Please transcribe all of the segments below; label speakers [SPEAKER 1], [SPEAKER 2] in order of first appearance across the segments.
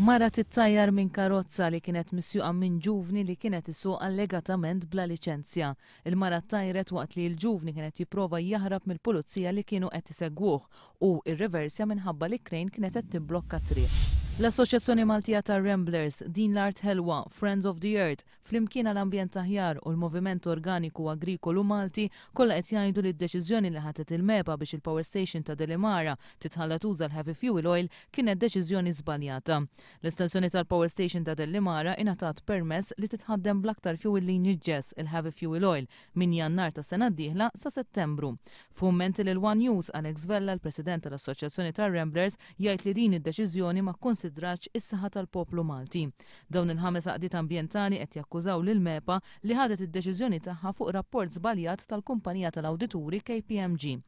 [SPEAKER 1] Mara tittajjar minn karozza li kienet misjuqa minn ġuvni li kienet isuq allegatament bla liċenzja. Il-mara ttajret waqt li l-ġuvni kien qed jipprova jaħrab mill-pulizija li kienu qed isegwuh u rriversja minħabba li crane kienet qed tibblokka t-triq. L-Assoċjazzjoni Maltija tar-Ramblers, Din l-Art Ħelwa, Friends of the Earth, Flimkien għal Ambjent Aħjar u l-Moviment Organiku Agrikolu Malti kollha qed jgħidu li d-deċiżjoni li ħadet il-MEPA biex il-power station ta' Delimara titħalla tuża l-heavy fuel oil kienet deċiżjoni żbaljata. L-estensjoni tal-power station ta' Dellimara ingħatat permess li titħaddem bl-aktar fuel li jniġġes, il-heavy fuel oil, minn Jannar tas-sena d-dieħla sa Settembru. F'kummenti lil one News, Alex Vella, l-President tal-Assoċjazzjoni tar-Ramblers, jgħid li din id-deċiżjoni ma kkunsidratx is-saħħa tal-poplu Malti. Dawn il-ħames għaqdiet ambjentali qed jakkużaw lill-MEPA li ħadet id-deċiżjoni tagħha fuq rapport żbaljat tal-kumpanija tal-awdituri KPMG.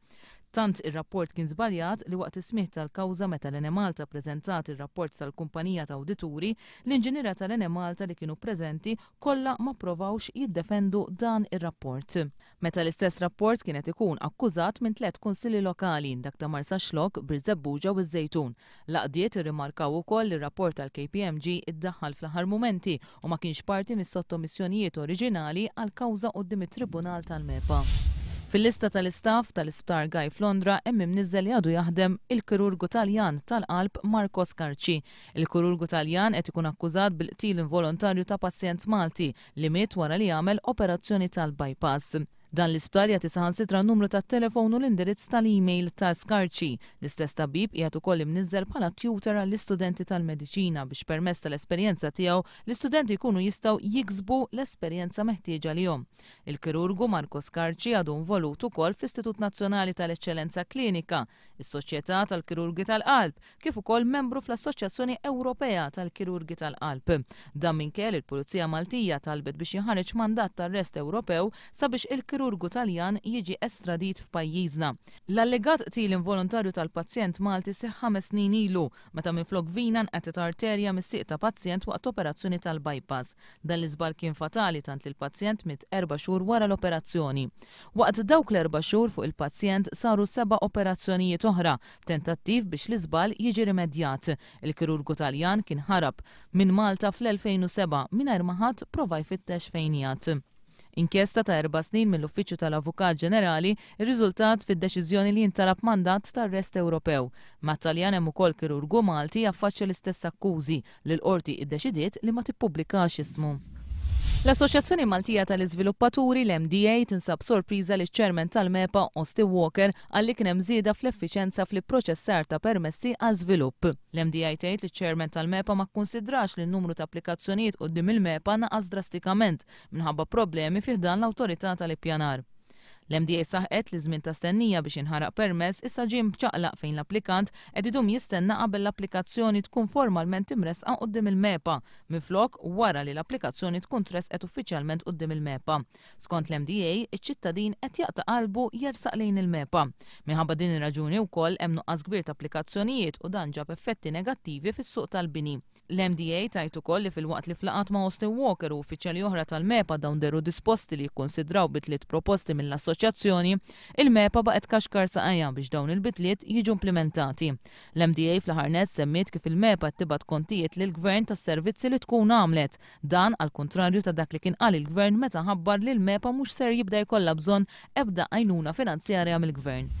[SPEAKER 1] Tant ir-rapport kien żbaljat li waqt is-smigħ tal-kawża meta l-Enemalta ppreżentat ir-rapport tal-kumpanija ta' awdituri, l-inġiniera tal-Enemalta li kienu preżenti kollha ma pprovawx jiddefendu dan ir-rapport. Meta l-istess rapport kien qed ikun akkużat minn tlett kunsilli lokali, dak ta' Marsaxlokk, Birżebbuġa u ż-Żejtun. L-għaqdiet irrimarkaw ukoll li r-rapport tal-KPMG iddaħħal fl-aħħar mumenti u ma kienx parti mis-sottomissjonijiet oriġinali għall-kawża quddiem it-Tribunal tal-MEPA. Fil-lista tal-istaff tal-Isptar Guy f'Londra hemm imniżżel li għadu jaħdem il-kirurgu Taljan tal-qalb Marco Scarci. Il-kirurgu Taljan qed ikun akkużat bil-qtil involontarju ta' pazjent Malti li miet wara li għamel operazzjoni tal-bypass. Dan l-isptar jagħti saħansitra n-numru tat-telefon u l-indirizz tal-email ta' Scarci. L-istess tabib qiegħed ukoll imniżżel bħala tutor għall-istudenti tal-mediċina biex permezz tal-esperjenza tiegħu l-istudenti jkunu jistgħu jiksbu l-esperjenza meħtieġa għalihom. Il-kirurgu Marco Scarci għadu involut ukoll fl-Istitut Nazzjonali tal-Eċċellenza Klinika, is-Soċjetà tal-Kirurgi tal-Qalb, kif ukoll membru fl-Assoċjazzjoni Ewropea tal-Kirurgi tal-Qalb. Dan minkejja li l-Pulizija Maltija talbet biex jinħareġ mandat t'arrest Ewropew sabiex il-kirurgu Taljan jiġi estradit f'pajjiżna. L-allegat qtil involontarju tal-pazjent Malti seħħ ħames snin ilu, meta minflok vina nqatgħet arterja mis-sieq ta' pazjent waqt operazzjoni tal-bypass. Dan l-iżball kien fatali tant li l-pazjent miet erba' xhur wara l-operazzjoni. Waqt dawk l-erba' xhur fuq il-pazjent saru seba' operazzjonijiet oħra f'tentattiv biex l-iżball jiġi rimedjat. Il-kirurgu Taljan kien ħarab minn Malta fl-2007 mingħajr ma ħadd prova jfittex fejn qiegħed. Inkjesta ta' erba' snin mill-Uffiċċju tal-Avukat Ġenerali rriżultat fid-deċiżjoni li jintalab mandat t'arrest Ewropew. Mat-Taljan hemm ukoll kirurgu Malti jaffaċċja l-istess akkużi li l-Qorti iddeċidiet li ma tippubblikax ismu. L-Assoċjazzjoni Maltija tal-Iżviluppaturi, l-MDA, tinsab sorpriża li ċ-Chairman tal-MEPA, Austin Walker, qal li kien hemm żieda fl-effiċenza fl-ipproċessar ta' permessi għal żvilupp. L-MDA tgħid li ċ-Chairman tal-MEPA ma kkunsidrax li n-numru ta' applikazzjonijiet quddiem il-MEPA naqas drastikament minħabba problemi fi ħdan l-Awtorità tal-Ippjanar. L-MDA saħqet li ż-żmien ta' stennija biex jinħaraq permess issa ġie mċaqlaq fejn l-applikant qed idum jistenna qabel l-applikazzjoni tkun formalment imressqa quddiem il-MEPA minflok wara li l-applikazzjoni tkun tressqet uffiċjalment quddiem il-MEPA. Skont l-MDA, iċ-ċittadin qed jaqta' qalbu jersaq lejn il-MEPA. Minħabba din ir-raġuni wkoll hemm nuqqas kbir ta' applikazzjonijiet u dan ġab effetti negattivi fis-suq tal-bini. L-MDA tgħid ukoll li filwaqt li f'laqgħat ma' Austin Walker u uffiċjali oħra tal-MEPA dawn dehru disposti li jikkunsidraw bidliet proposti mill-assoċjazzjoni, il-MEPA baqgħet tkaxkar saqajha biex dawn il-bidliet jiġu implimentati. L-MDA fl-aħħar nett semmiet kif il-MEPA qed tibgħat kontijiet lill-Gvern tas-servizzi li tkun għamlet. Dan għall-kuntrarju ta' dak li kien qal il-Gvern meta ħabbar li l-MEPA mhux ser jibda jkollha bżonn ebda għajnuna finanzjarja mill-Gvern.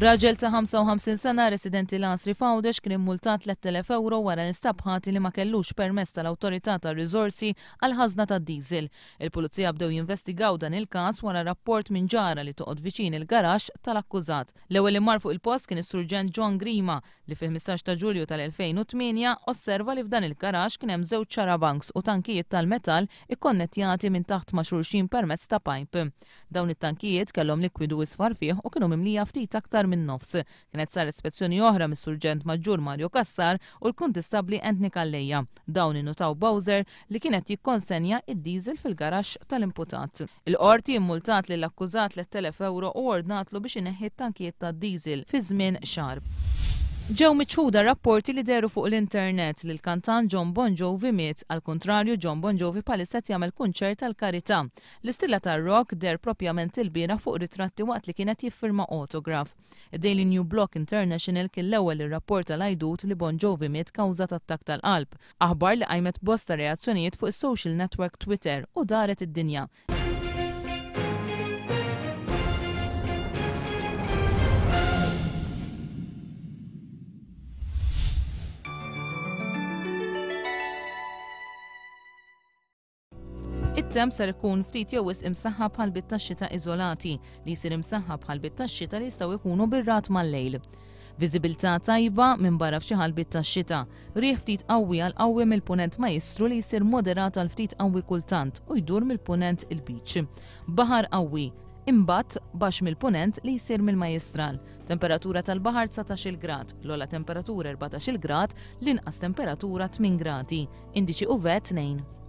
[SPEAKER 1] Raġel ta' 55 sena residenti l-Għasri f'Għawdex kien immultat 3,000 ewro wara li nstab ħati li ma kellux permess tal-Awtorità tar-Riżorsi għall-ħażna tad-diesel. Il-Pulizija bdew jinvestigaw dan il-każ wara rapport minn ġara li toqgħod viċin il-garaxx tal-akkużat. L-ewwel li mar fuq il-post kien is-Surġent John Grima li fil-15 ta' Ġulju tal-2008 osserva li f'dan il-garaxx kien hemm żewġ xarabanks u tankijiet tal-metall ikkonnettjati minn taħt ma' xulxin permezz ta' pajp. Dawn it-tankijiet kellhom likwidu isfar fih u kienu mimlija ftit aktar min-nofs. Kienet saret spezzjoni oħra mis-Surġent Maġġur Mario Cassar u l-Kuntistabbli Anthony Calleja. Dawn innutaw bowser li kien qed jikkonsenja d-diesel fil-garaxx tal-imputat. Il-Qorti immultat lill-akkużat 3,000 ewro u ordnatlu biex ineħħi t-tankijiet tad-diesel fi żmien xahar. Ġew miċħuda rapporti li dehru fuq l-internet li l-kantant Jon Bon Jovi miet, għall-kuntrarju Jon Bon Jovi bħalissa qed jagħmel kunċert tal-karità. L-istilla tar-rock deher propjament ilbieraħ fuq ritratti waqt li kien qed jiffirma autograph. Id-Daily New Block International kien l-ewwel li rrapporta l-għajdut li Bon Jovi miet kawża t'attakk tal-qalb, aħbar li qajmet bosta reazzjonijiet fuq is-social network Twitter u daret id-dinja. It-temp ser ikun ftit jew wisq imsaħħab bħal tax-xita iżolati li jsir imsaħħab bħal tax-xita li jistgħu jkunu bir-ragħad mal-lejl. Viżibilità tajba minbarra f'xi ħalbiet tax-xita. Riħ ftit qawwi għal qawwi mill-Punent Majjistru li jsir moderat għal ftit qawwi kultant u jdur mill-Punent il-Lbiċ. Baħar qawwi, imbagħad baxx mill-Punent li jsir mill-Majjistral. Temperatura tal-baħar 19-il grad, l-ogħla temperatura 14-il grad, l-inqas temperatura 8 gradi. Indiċi UV 2.